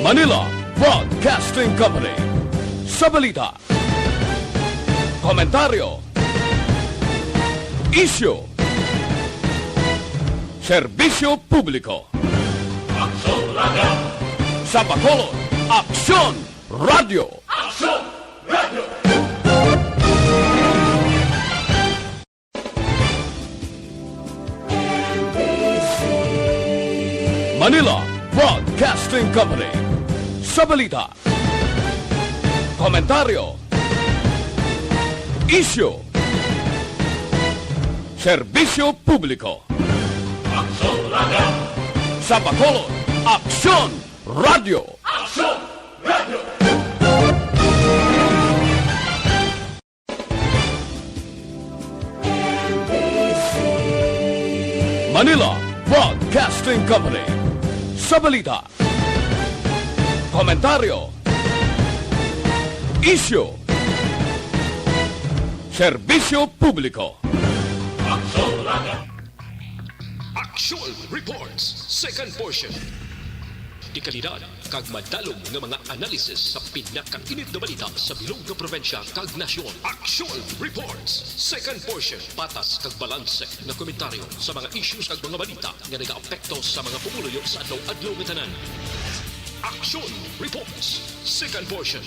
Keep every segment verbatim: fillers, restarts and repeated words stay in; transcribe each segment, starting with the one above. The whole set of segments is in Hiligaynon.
Manila Broadcasting Company. Sa balita, komentaryo, isyu, serbisyo publiko. Aksyon Radio. Sa Bacolod, Aksyon Radio. Aksyon Radio. Manila Broadcasting Company. Sa balita, komentaryo, isyu, serbisyo publiko. Aksyon Radio. Sa Bacolod, Aksyon Radio. Aksyon Radio. Manila Broadcasting Company. Sa balita, komentaryo, isyu, serbisyo publiko. Aksyon Radio. Aksyon Reports, second portion. Dekalidad kag madalom nga mga analisis sa pinakainit nga balita sa bilog nga probinsya kag nasyon. Aksyon Reports, second portion. Patas kag balanse nga komentaryo sa mga issues kag mga balita nga nagaapekto sa mga pumuluyo sa adlaw-adlaw nga tanan. Aksyon Reports, second portion.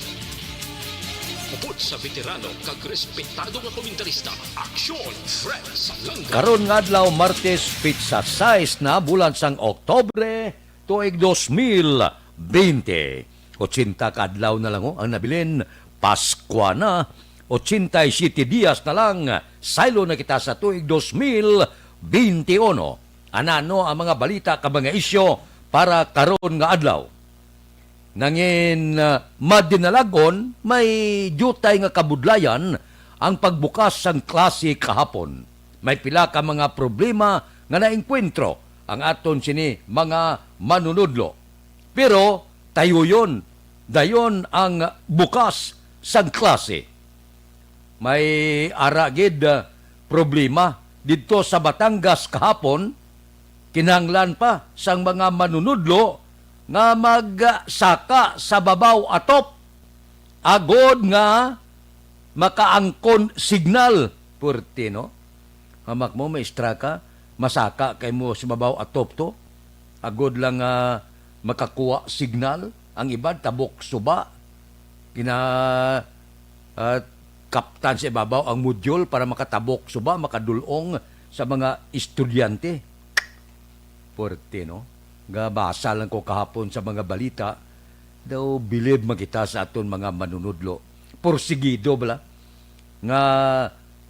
Upod sa veterano kag respetado nga komentarista, Aksyon Fred Salanga. Karon nga adlaw, Martes, pitsa sais na, bulan sang Oktubre, tuig dos mil bente. Ochenta ka adlaw na lang, oh, ang nabilin. Paskwa na. Ochenta y siete dias na lang. Saylo na kita sa tuig dos mil bente uno. Anano ang mga balita kag mga isyu para karon nga adlaw? Nangin, ah, madinalagon, may diutay nga kabudlayan ang pagbukas sang klase kahapon. May pila ka mga problema nga naengkwentro ang aton sini mga manunudlo. Pero tayuyon dayon ang bukas sang klase. May ara gid, ah, problema didto sa Batangas kahapon. Kinahanglan pa sang mga manunudlo nga magsaka sa babaw atop agod nga makaangkon signal. Puwerte, no? Hamak mo, maestra ka, masaka kay mo sa babaw atop to. Agod lang nga makakuha signal, ang iban tabok suba. Gina, ah, kaptan sa ibabaw ang module para makatabok suba, makadul-ong sa mga estudyante. Puwerte, no? Gabasa lang ko kahapon sa mga balita, daw bilib man kita sa aton mga manunudlo. Porsigido bala nga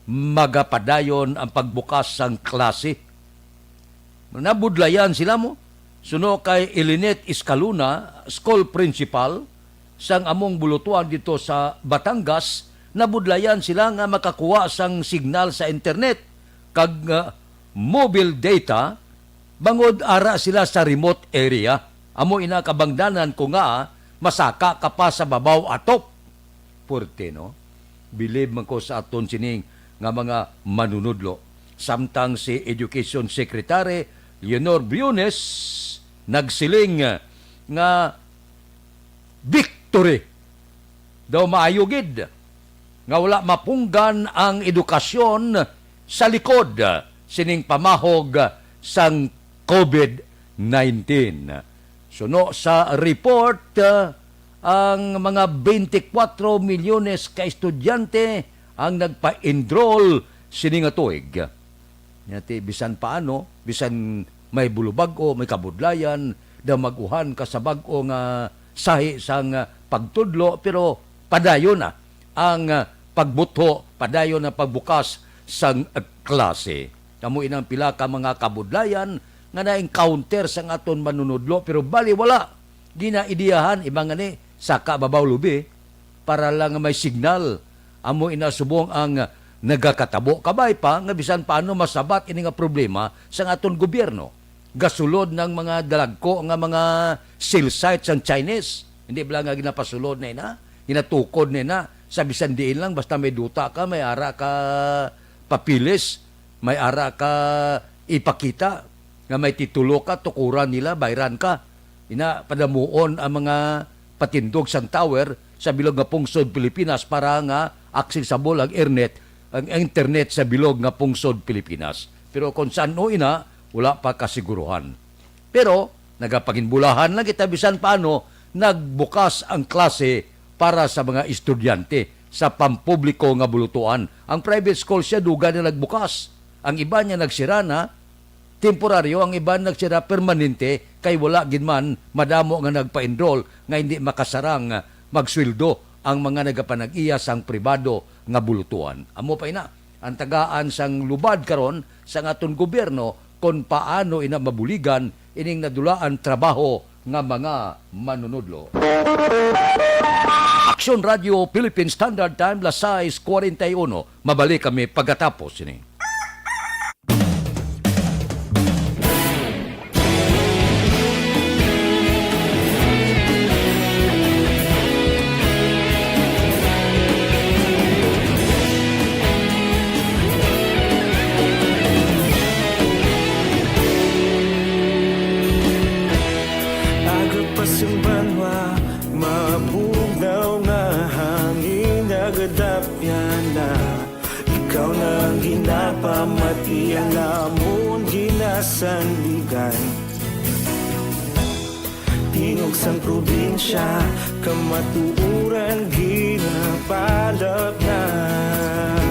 magapadayon ang pagbukas sang klase. Nabudlayan sila mo. Suno kay Elinette Escalona, school principal sang among bulutuan dito sa Batangas, nabudlayan sila nga makakuha sang signal sa internet kag, ah, mobile data bangod ara sila sa remote area. Amo ina kabangdanan ko nga masaka ka pa sa babaw atop. Puwerte, no? Bilib man ko sa aton sining nga mga manunudlo. Samtang si Education Secretary Leonor Briones nagsiling nga victory daw, maayo gid nga wala mapunggan ang edukasyon sa likod sining pamahog sang COVID nineteen. Suno sa report, ang mga twenty-four milyones ka estudyante ang nagpa-enroll sini nga tuig. Nya ti, bisan paano, bisan may bulubag-o, may kabudlayan, daw mag-uhan ka sa bag-o nga sahi sang pagtudlo, pero padayon na ang pagbutho, padayon ang pagbukas sang klase. Amo inang pila ka mga kabudlayan nga na-encounter sang aton manunudlo, pero baliwala, ginaidiyahan, iba nga ni, saka babaw lubi para lang may signal. Amo ina subong ang nagakatabo. Kabay pa nga bisan paano masabat ini nga problema sang aton gobyerno. Gasulod ng mga dalagko nga mga cell site sang Chinese. Hindi bala nga ginapasulod na ina, ginatukod na ina sa bisan diin lang, basta may duta ka, may ara ka papilis, may ara ka ipakita nga may titulo ka, tukuran nila, bayran ka. Ina, padamuon ang mga patindog sang tower sa bilog nga pungsod Pilipinas para nga accessible ang internet, ang internet sa bilog nga pungsod Pilipinas. Pero kung san-o ina, wala pa kasiguruhan. Pero nagapanginbulahan lang kita, bisan paano nagbukas ang klase para sa mga estudyante sa pampubliko nga bulutuan. Ang private school siya, duga na nagbukas. Ang iban niya nagsira na, temporaryo, ang iban nagsira permanente, kay wala gid man madamo nga nagpa-enroll nga hindi makasarang magsweldo ang mga nagapanag-iya sang pribado nga bulutuan. Amo pa ina, ang tagaan sang lubad karon sang aton gobyerno kon paano ina mabuligan ining nadulaan trabaho nga mga manunudlo. Aksyon Radio Philippine Standard Time, las sais cuarenta y uno. Mabalik kami pagkatapos sini. Aga pa sing banwa, mabugnaw nga hangin nagadapyan na. Ikaw na ang ginapamati, ang amon ginasandigan. Tingog sang probinsya, kamatuoran ginapalapnap.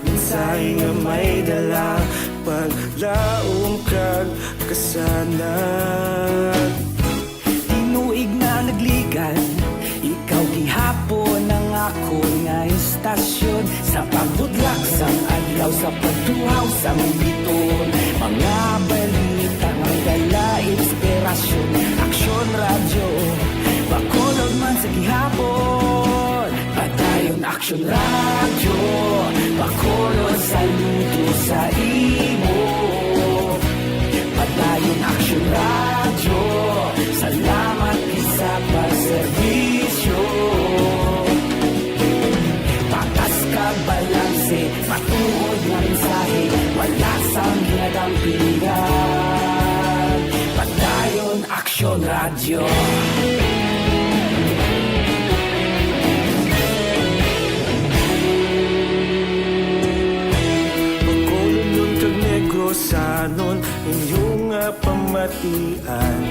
Mensahe nga may dala, paglaom kag kasanag. Tinuig na nagligan, ikaw gihapon ang akon nga istasyon. Sa pagbudlak sang adlaw, sa pagtuhaw sang biton, mga balita nga may dala inspirasyon. Aksyon Radyo, Bacolod man sa gihapon. Padayon Aksyon Radyo, Bacolod, saludo sa imo. Padayon Aksyon Radyo, salamat gid sa pagserbisyo. Patas kag balanse, matuod nga mensahe, wala sang ginadampigan. Padayon Aksyon Radyo. Bacolodnon kag Negrosanon, inyo nga pamatian.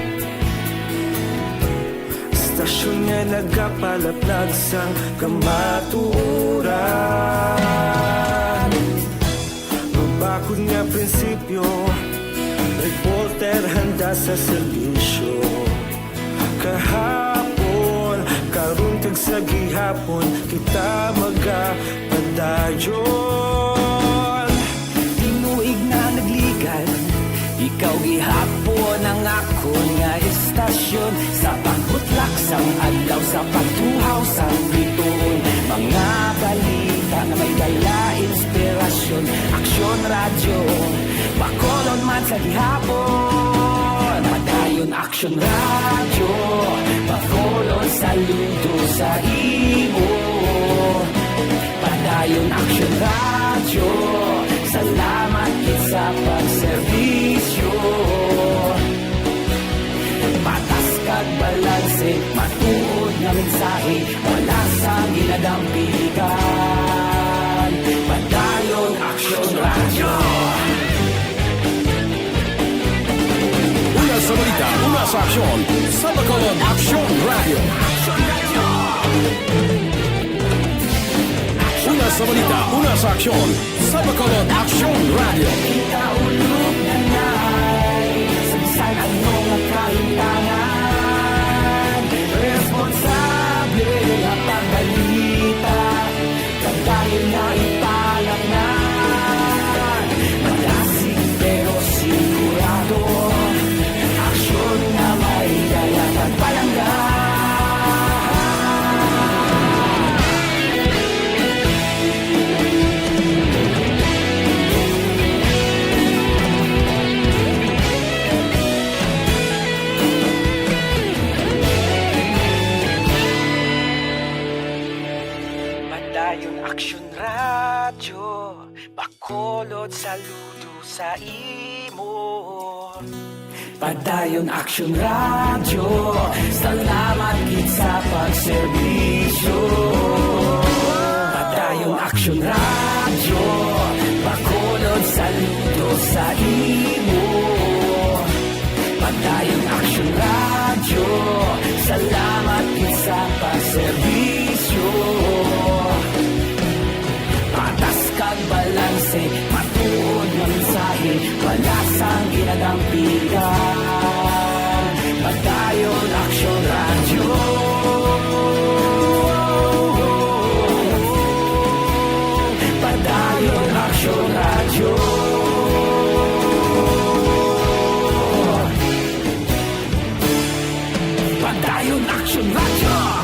Istasyon nga nagapalaplag sang kamatuoran. Mabakod nga prinsipyo, reporter handa sa serbisyo. Kahapon, karon, kag sa gihapon, kita magapadayon. Tinuig na nagligan, ikaw gihapon ang akon nga istasyon. Sa pagbutlak sang adlaw, sa pagtuhaw sang bituon, mga balita nga may dala inspirasyon. Aksyon Radyo, Bacolod man sa gihapon. Padayon Aksyon Radyo, Bacolod, saludo sa imo. Padayon Aksyon Radyo, salamat gid sa pagserbisyo. Patas kag balanse, matuod nga mensahe, wala sang ginadampigan. Padayon Aksyon Radyo. Una sa balita, una sa aksyon, sa Bacolod Aksyon Radyo. Una sa balita, una sa aksyon, sa Bacolod Aksyon Radyo. Kita ulog na nai, sa bisan ano nga kahimtangan, responsable nga pagbalita, padayon na ipalapnan. Madasig pero sigurado, aksyon nga may dala kag palangga. Padayon Aksyon Radyo, Bacolod, saludo sa imo. Padayon Aksyon Radyo, salamat gid sa pagserbisyo. Padayon Aksyon Radyo, Bacolod, saludo sa imo. Padayon Aksyon Radyo, salamat gid sa pagserbisyo. Patas kag balanse, matuod nga mensahe, wala sang ginadampigan. Padayon Aksyon Radyo. Padayon Aksyon Radyo. Padayon Aksyon Radyo.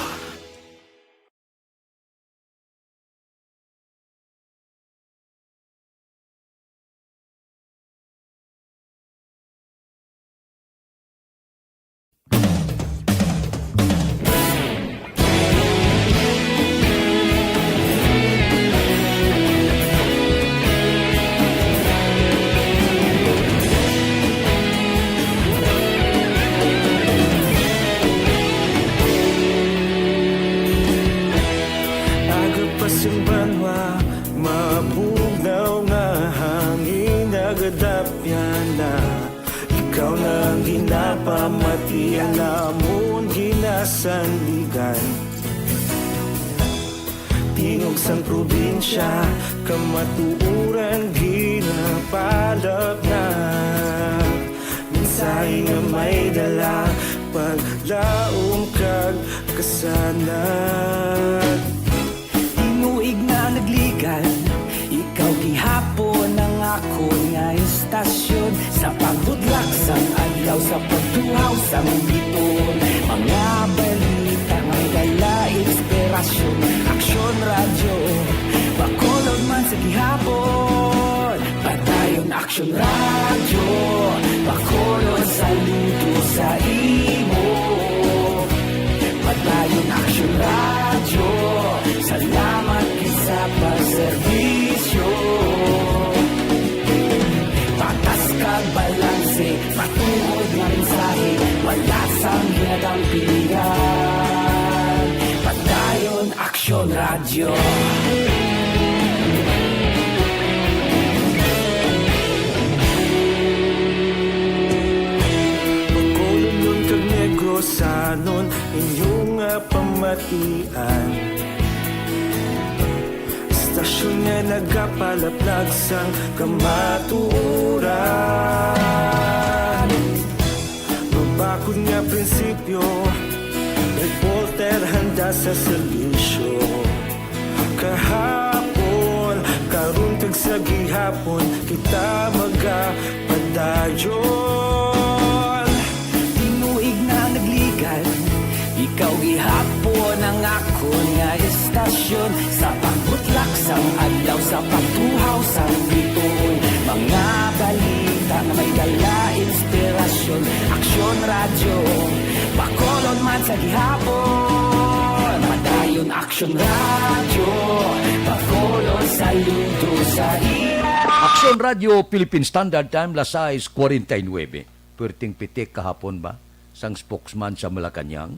Aga pa sing banwa, mabugnaw nga hangin, nagadapyan na. Ikaw na ang ginapamati, ang amon ginasandigan. Tingog sang probinsya, kamatuoran ginapalapnag. Mensahe nga may dala, paglaom kag kasanag. Tinuig nga nagligan, ikaw gihapon ang akon nga istasyon. Sa pagbudlak sang adlaw, sa pagtuhaw sang bituon, mga balita may dala inspirasyon. Aksyon Radyo, Bacolod man sa gihapon. Padayon Aksyon Radyo, Bacolod, saludo sa imo. Padayon Aksyon Radyo, salamat gid sa pagserbisyo. Patas kag balanse, matuod nga mensahe, wala sang ginadampigan. Padayon Aksyon Radyo. Bacolodnon kag Negrosanon, inyo nga pamatian. Istasyon nga nagapalaplag sang kamatuoran. Mabakod nga prinsipyo, reporter handa sa serbisyo. Kahapon, karon, kag sa gihapon, kita magapadayon. Tinuig na nagligan, ikaw gihapon ang akon nga istasyon. Sa pagbutlak sang adlaw, sa pagtuhaw sang bituon, mga balita nga may dala inspirasyon. Aksyon Radyo, Bacolod man sa gihapon. Padayon Aksyon Radyo, Bacolod, saludo sa imo. Aksyon Radyo, Philippine Standard Time, las sais cuarenta y nueve. Perting pitik kahapon ba sang spokesman sa Malacañang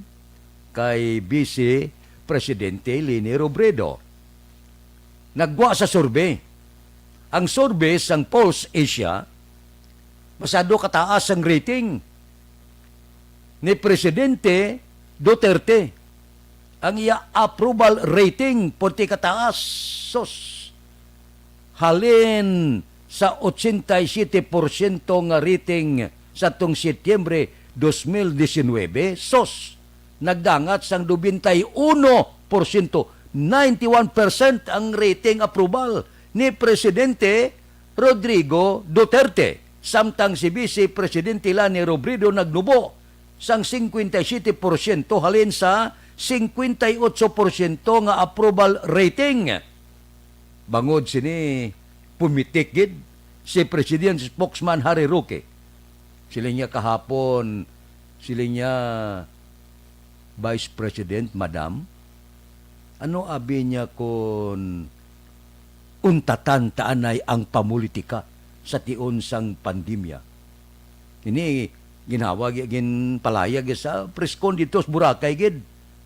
kay Vice Presidente Leni Robredo. Naggwa sa survey. Ang survey sang Pulse Asia, masado kataas ang rating ni Presidente Duterte. Ang iya approval rating, perti kataas, sus. Halin sa ochenta y siete porsyento nga rating sa tong Setyembre dos mil diecinuebe, sus, nagdangat sang nobenta y uno porsyento, ninety-one percent ang rating approval ni Presidente Rodrigo Duterte, samtang si Vice Presidente Leni Robredo nagnubo sang singkwenta y siyete porsyento halin sa singkwenta y otso porsyento nga approval rating. Bangod sini, pumitik gid si President's spokesman Harry Roque. Siling niya kahapon, siling niya, "Vice President, Madam, ano abi niya kon untatan ta anay ang pamulitika sa tion sang pandemya?" Ini Ginhawag, ginpalayag sa press con dito sa Boracay gid.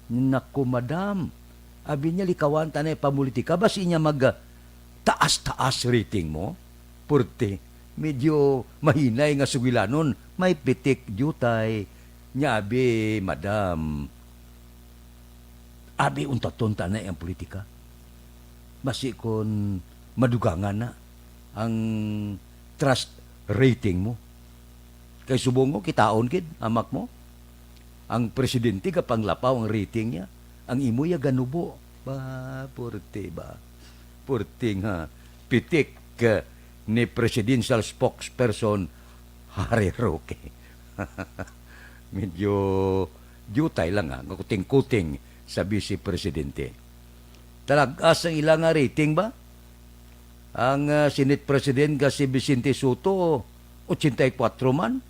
Naku, madam. Abi niya, likawan ta na yung pamulitika. Basi niya mag, ah, taas-taas rating mo. Purti. Medyo mahinay nga sugilanon. May pitik, diutay. Nya, abi, madam. Abi, untaton ta na ang politika. Basi kon madugangan na ang trust rating mo. Kay subong ko, kitaon gid, amak mo. Ang presidente gapanglapaw ang rating niya. Ang imo ya ganubo. Ba, purti ba? Purti nga pitik, eh, ni presidential spokesperson Harry Roque. Medyo diutay lang, ah, nga kuting-kuting sa Vice Presidente. Talag-as ang ila nga rating ba? Ang, ah, Senate President nga si Vicente Sotto, ochenta y cuatro man.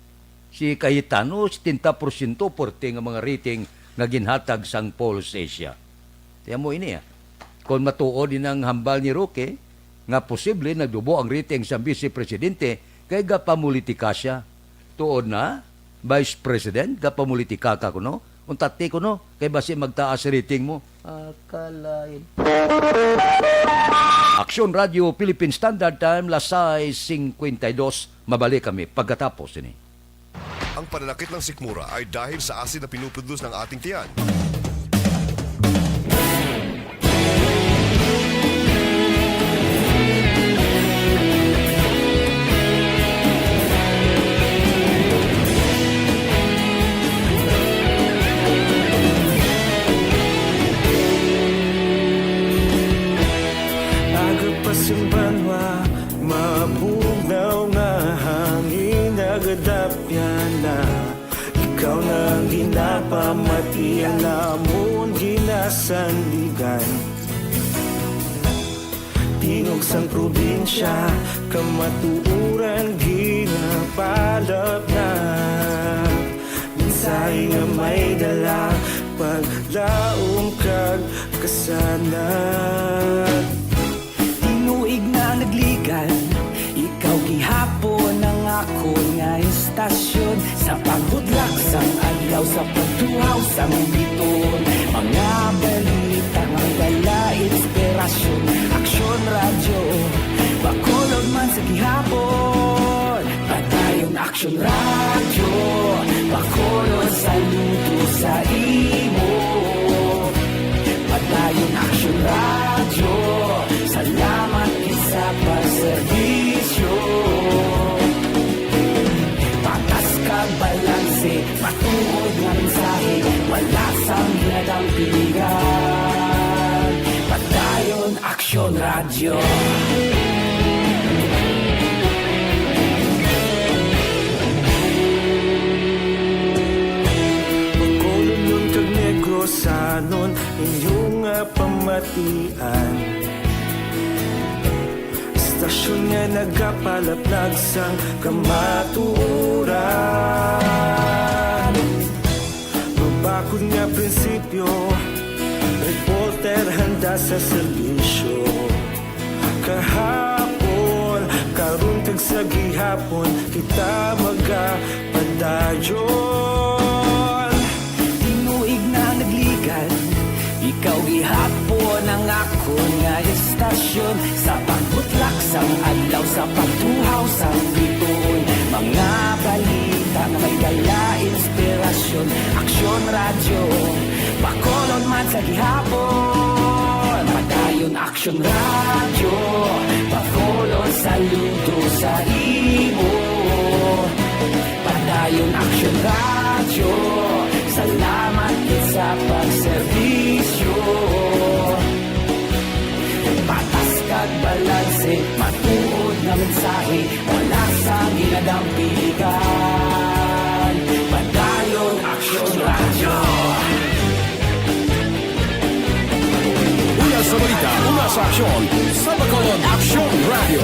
Si Cayetano, setenta porsyento, pwerte nga mga rating nga ginhatag sang Pulse Asia. Tiyan mo ini, ah. Kung matuod din ang hambal ni Roque, nga posible nagdubo ang rating sa Vice Presidente kay gapamulitika siya. Tuod na, Vice President, gapamulitika ka kuno? Untati kuno, kay basi magtaas rating mo. Akalain. Aksyon Radio Philippine Standard Time, las sais cincuenta y dos. Mabalik kami pagkatapos ini. Ang pananakit ng sikmura ay dahil sa asin na pinuproduce ng ating tiyan. Agapas ang banwa, mabugnaw nga hangin, nagadapya na. Ikaw na ang ginapamati, ang lamon ginasandigan. Tingog sang probinsya, kamatuoran ginapalapnag. Mensahe nga may dala, paglaom kag kasanag. Tinuig na nagligan, ikaw gihapon ang akon nga estasyon. Sa pagbudlak sang adlaw, sa pagtuhaw sang biton, mga balita nga dala inspirasyon. Aksyon Radyo, Bacolod man sa gihapon. Padayon Aksyon Radyo, Bacolod, saludo sa imo. Padayon Aksyon Radyo, salamat gid sa pagserbisyo. Patas kag balanse, matuod nga mensahe, wala sang ginadampigan. Padayon Aksyon Radyo. Bacolodnon kag Negrosanon, inyo nga pamatian. Estasyon nga nagapalapnag sang kamatuoran. Mabakod nga prinsipyo, reporter handa sa serbisyo. Kahapon, karon kag sa gihapon, kita magapadayon. Tinuig na nagligan, ikaw gihapon ang akon nga estasyon. Sa pagbutlak sang adlaw, sa pagtuhaw sang bituon, mga balita nga may dala inspirasyon. Aksyon Radyo, Bacolod man sa gihapon. Padayon Aksyon Radyo, Bacolod, saludo sa imo. Padayon Aksyon Radyo, salamat gid sa pagserbisyo. Patas kag balanse, matuod nga mensahe, wala sang ginadampigan. Padayon Aksyon Radyo. Una sa balita, una sa aksyon, sa Bacolod, Aksyon Radyo.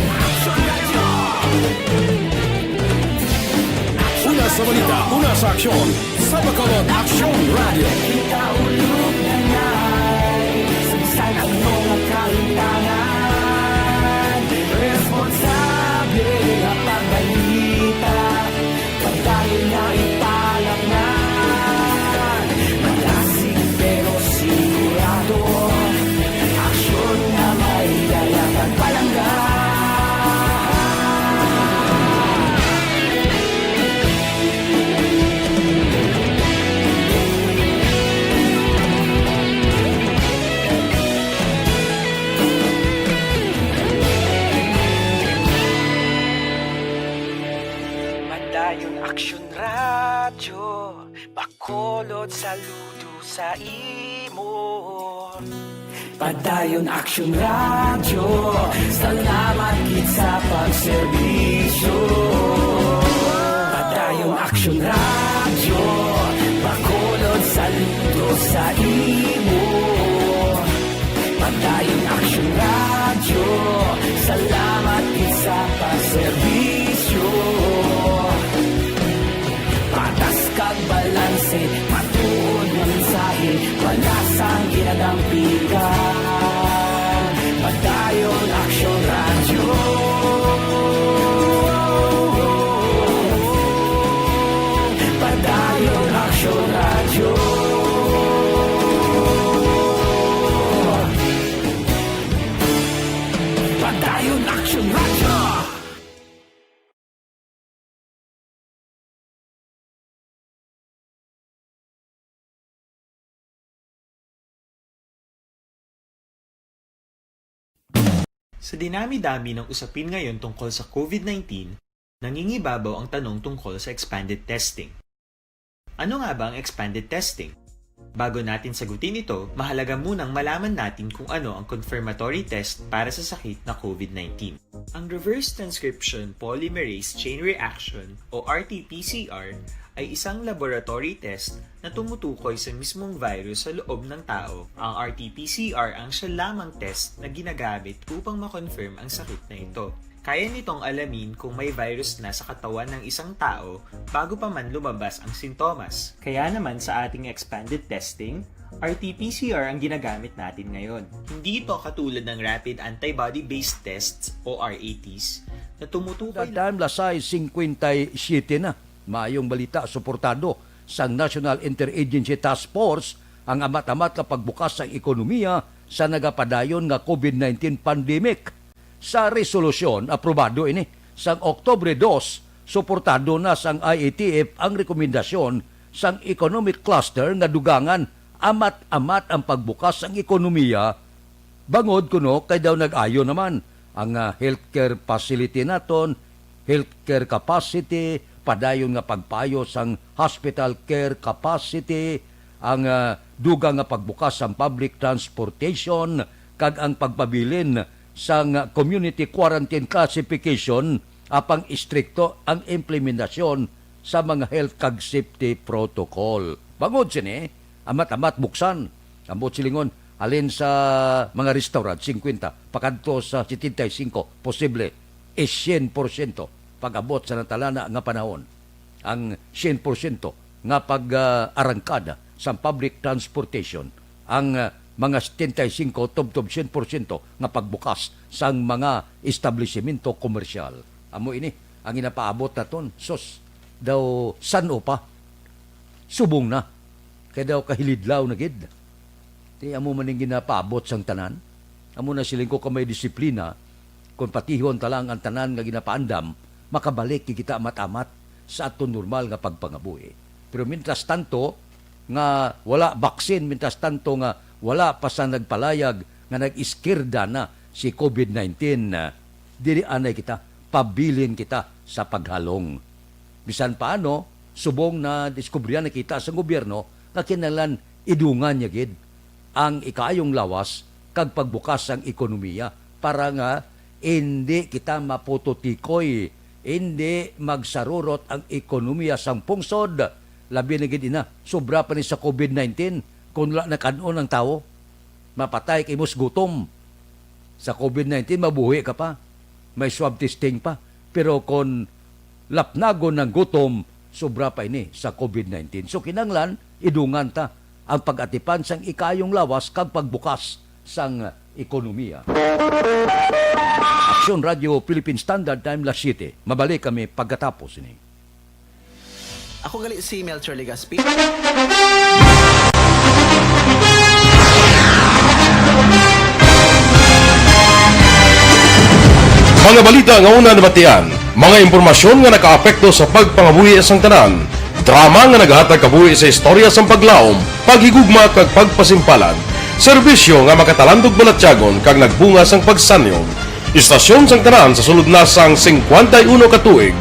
Una sa balita, una sa aksyon, sa Bacolod, Aksyon Radyo. Kita ulog na ngay, sa bisan ano nga kalimtangan, responsable nga pagbalita, padayon nga Padayon Action Radyo, Bacolod, saludo sa imo. Padayon Action Radyo, salamat gid sa pagserbisyo. Padayon Action Radyo, Bacolod, saludo sa imo. Padayon Action Radyo, salamat gid sa pagserbisyo. Patas kag balanse, matuod nga mensahe, wala sang ginadampigan. Padayon Action Radyo. Padayon Action Radyo. Padayon Action Radyo. Sa dinami-dami ng usapin ngayon tungkol sa COVID nineteen, nangingibabaw ang tanong tungkol sa expanded testing. Ano nga ba ang expanded testing? Bago natin sagutin ito, mahalaga munang malaman natin kung ano ang confirmatory test para sa sakit na COVID nineteen. Ang reverse transcription polymerase chain reaction o R T P C R ay isang laboratory test na tumutukoy sa mismong virus sa loob ng tao. Ang R T P C R ang siya lamang test na ginagamit upang ma-confirm ang sakit na ito. Kaya nitong alamin kung may virus na sa katawan ng isang tao bago pa man lumabas ang sintomas. Kaya naman sa ating expanded testing, R T P C R ang ginagamit natin ngayon. Hindi ito katulad ng rapid antibody-based tests o R A Ts na tumutukoy That time, las sais singkwenta y siyete na. Maayong balita, suportado sang National Interagency Task Force ang amat-amat nga pagbukas sang ekonomiya sa nagapadayon nga COVID nineteen pandemic. Sa resolusyon, aprobado ini sang Oktubre dos, suportado na sang I A T F ang rekomendasyon sang economic cluster nga dugangan amat-amat ang pagbukas sang ekonomiya. Bangod kuno kay daw nag-ayo naman ang, ah, healthcare facility naton, healthcare capacity, padayon nga pagpaayo sang hospital care capacity, ang, ah, dugang nga pagbukas sang public transportation, kag ang pagpabilin sang community quarantine classification, apang istrikto ang implementasyon sa mga health kag safety protocol. Bangod sini, amat-amat buksan. Ambot silingon, halin sa mga restaurant, singkwenta, pakadto sa setenta y singko, posible, e, syen porsyento pag-abot sa natalana nga panahon. Ang syen porsyento nga pag, ah, arangkada sa public transportation, ang, ah, mga setenta y singko tubtob syen porsyento nga pagbukas sang mga establisimento komersyal. Amo ini ang ginapaabot naton. Sus, daw san-o pa? Subong na. Kay daw kahilidlaw na gid. Ti amo man ning ginapaabot sang tanan. Amo na siling ko ka may disiplina, kon patihon ta lang ang tanan nga ginapaandam, makabalik gid kita amat-amat sa aton normal nga pagpangabuhi. Pero mientras tanto nga wala baksin, mientras tanto nga wala pa sa nagpalayag nga nag-iskirda na si COVID nineteen, dili anay kita, pabilin kita sa paghalong. Bisan paano, subong na diskubrihan na kita sa gobyerno nga kinahanglan idungan niya gid ang ikaayong lawas kag pagbukas sang ekonomiya para nga indi kita mapututikoy, indi magsarurot ang ekonomiya sang pungsod, labi na gid ina, sobra pa ni sa COVID nineteen, kun wala nakan-on ang tawo, mapatay kay mus gutom. Sa COVID nineteen, mabuhi ka pa, may swab testing pa. Pero kon lapnagon ang gutom, sobra pa ini sa COVID nineteen. So, kinahanglan, idungan ta ang pag-atipan sang ikaayong lawas kag pagbukas sang ekonomiya. Aksyon Radio Philippine Standard Time, las siyete. Mabalik kami pagkatapos ini. Ako gali si Melchor Legaspi. Mga balita nga una nabatian, mga impormasyon nga nakaapekto sa pagpangabuhi sang tanan, drama nga naghatag kabuhi sa istorya sang paglaom, paghigugma kag pagpasimpalan, serbisyo nga makatalandog balatyagon kag nagbunga sang pagsanyo. Istasyon sang tanan sa sulod na sang singkwenta y uno ka tuig,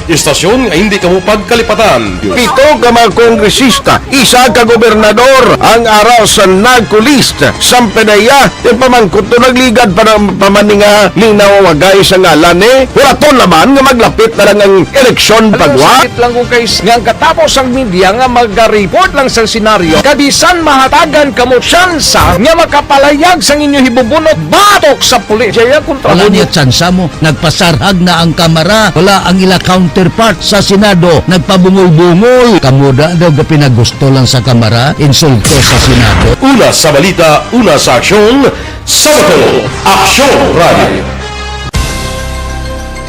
Istasyon nga hindi kamo pagkalipatan. Pito ka mga kongresista, isa ka gobernador ang ara sa NAGCO list. Samtang iya, ipamangkot to nagligad pa na, pa man ni nga linawagay sa ngalan ni. Huraton naman nga maglapit na lang ang eleksyon. Alam mo, pagwa. Sakit lang kung kay nga ang katapos ang media nga mag-report lang sa senaryo. Kabisan mahatagan kamo tsansa nga makapalayag sang inyo hibubunot batok sa pulis. Jaya, kontra Wala mo niya tsansa mo. Nagpasarhag na ang Kamara. Wala ang ila counterpart sa Senado. Nagpabungol-bungol. Kamo da daw gapinagusto lang sa Kamara, insulto sa Senado. Una sa balita, una sa aksyon, sa Bacolod, Aksyon Radio.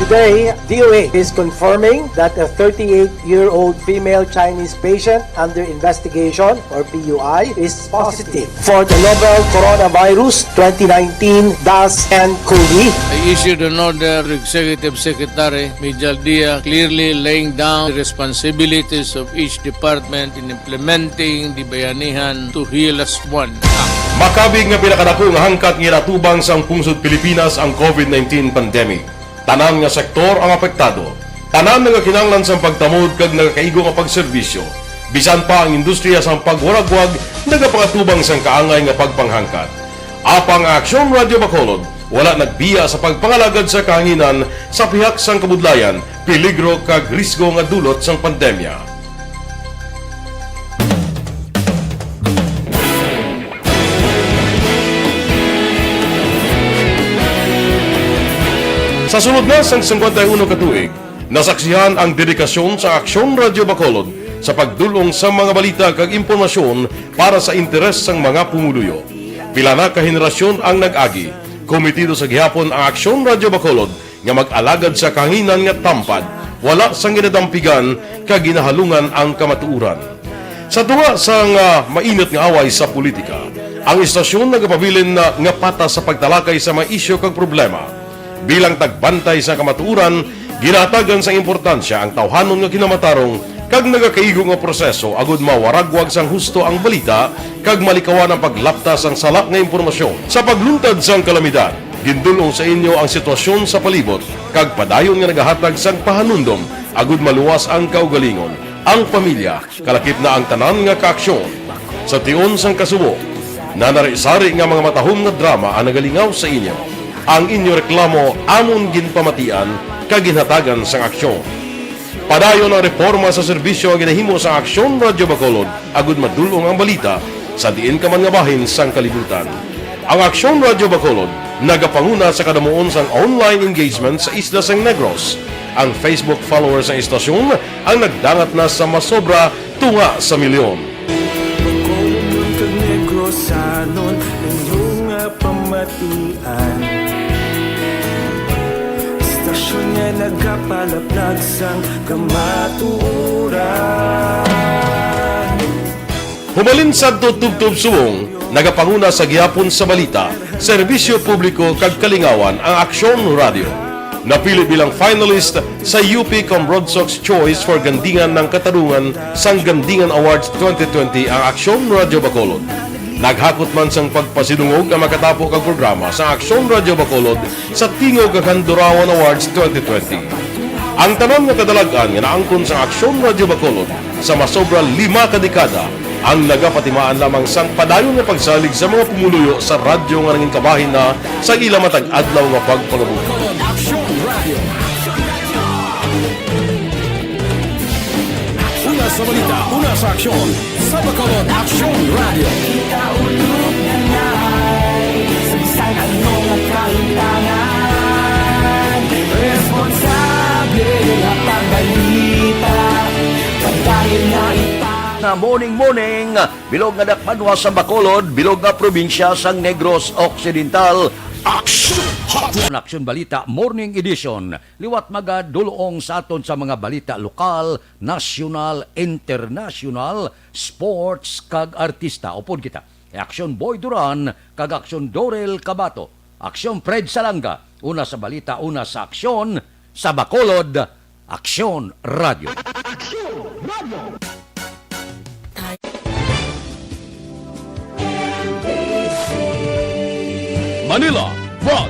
Today, D O A is confirming that a thirty-eight-year-old female Chinese patient under investigation, or P U I, is positive for the novel coronavirus twenty nineteen dash N cov. I issued an order to Executive Secretary Mijal Dia, clearly laying down the responsibilities of each department in implementing the Bayanihan to Heal As One Act. Makabig nga pinakadako nga hangkat nga ginatubang sang pungsod Pilipinas ang covid nineteen pandemic. Tanan nga sektor ang apektado. Tanan nagakinahanglan sang pagtamod kag nagakaigo nga pagserbisyo. Bisan pa ang industriya sang pagwaragwag nagapangatubang sang kaangay nga pagpanghangkat. Apang ang Aksyon Radio Bacolod wala nagbiya sa pagpangalagad sa kahanginan sa pihak sang kabudlayan, peligro kag risgo nga dulot sang pandemya. Sa sulod na sang singkwenta y uno ka tuig, nasaksihan ang dedikasyon sa Aksyon Radio Bacolod sa pagdul-ong sa mga balita kag impormasyon para sa interes sang mga pumuluyo. Pila na ka henerasyon ang nag-agi. Komitido sa gihapon ang Aksyon Radio Bacolod nga mag-alagad sa kahanginan nga tampad, wala sang ginadampigan kag ginahalungan ang kamatuoran. Sa tunga sang, ah, mainit nga away sa politika, ang istasyon nagapabilin na nga patas sa pagtalakay sa mga isyu kag problema. Bilang tagbantay sa kamatuoran, ginahatagan sang importansya ang tawhanon nga kinamatarong kag nagakaigo nga proseso agud mawaragwag sang husto ang balita kag malikawan ang paglapta sang sala nga impormasyon. Sa pagluntad sang kalamidad, gindul-ong sa inyo ang sitwasyon sa palibot kag padayon nga nagahatag sang pahanumdom agud maluwas ang kaugalingon, ang pamilya, kalakip na ang tanan nga kaaksyon. Sa tion sang kasubo, nanari-sari nga mga matahom nga drama ang nagalingaw sa inyo. Ang inyo reklamo amon ginpamatian kag ginhatagan sang aksyon. Padayon ang reporma sa serbisyo nga ginahimo sa Aksyon Radio Bacolod agud madul-ong ang balita sa diin ka man nga bahin sang kalibutan. Ang Aksyon Radio Bacolod nagapanguna sa kadamuon sang online engagement sa isla sang Negros. Ang Facebook followers sang istasyon ang nagdangat na sa masobra tunga sa milyon. Bacolod kag Negros, sanon inyo nga pamatian. Istasyon nga nagapalaplag sang kamatuoran. Humalin sadto tubtob subong, nagapanguna sa gihapon sa balita, serbisyo publiko kag kalingawan ang Aksyon Radio. Napili bilang finalist sa U P Cambrodsoc's Choice for Gandingan ng Katarungan sang Gandingan Awards twenty twenty ang Aksyon Radio Bacolod. Naghakot man sang pagpasidungog ang makatapo kag programa sa Aksyon Radio Bacolod sa Tingog kag Handurawan Awards twenty twenty. Ang tanan nga kadalag-an nga naangkon sa Aksyon Radio Bacolod sa masobra lima ka dekada ang nagapatimaan lamang sang padayon nga pagsalig sa mga pumuluyo sa radyo nga nangin kabahin na sa ila matag adlaw nga pagpangabuhi. Aksyon Radio. Una sa balita, una sa aksyon, sa Bacolod Aksyon Radio. Kita ulog na nai, sa bisan ano nga kaintanan, responsable nga pagbalita, padayon na ita- Na morning, morning, bilog nga dakbanwa sa Bacolod, bilog nga probinsya sang Negros Occidental. Aksyon Hotline. Aksyon Balita Morning Edition. Liwat magadul-ong sa aton sa mga balita lokal, nasyonal, internasyonal, sports, kag artista. Upod kita, Aksyon Boy Duran kag Aksyon Dorel Cabato. Aksyon Fred Salanga, una sa balita, una sa aksyon, sa Bacolod, Aksyon Radio. Aksyon Radio. Manila,